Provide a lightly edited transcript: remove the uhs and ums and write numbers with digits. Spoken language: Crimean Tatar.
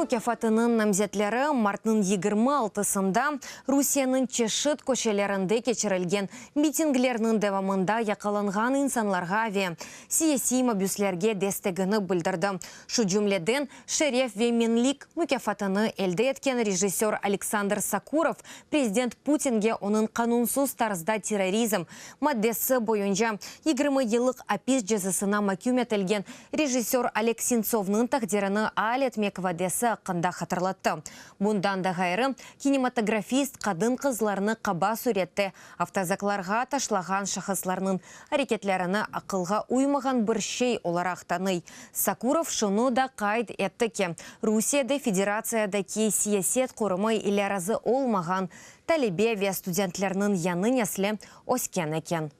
mukâfatınıñ namzetleri martnıñ 26-sında Rusiyeniñ çeşit köşelerinde keçirilgen mitinglerniñ devamında yaqalanğan insanlarğa ve siyasiy mabüslerge destegini bildirdi. Şu cümleden, Şeref ve menlik mukâfatını elde etken rejissör Aleksandr Sokurov prezident Putinge onıñ qanunsız tarzda terrorizm maddesi boyunca 20 yıllıq apis cezasına maküm etilgen rejissör Oleg Sentsovnıñ taqdirini al etmek vadesi aqqında hatırlattı. Bundan da ğayrı, kinematografist qadın-qızlarnı qaba sürette avtozaklarğa taşlağan şahıslarnıñ areketlerini aqılğa uymağan bir şey olaraq tanıy. Sokurov şunı da qayd etti ki, Rusiyede federatsiyadaki siyaset qurumı ile razı olmağan talebe ve studentlerniñ yañı nesli ösken eken.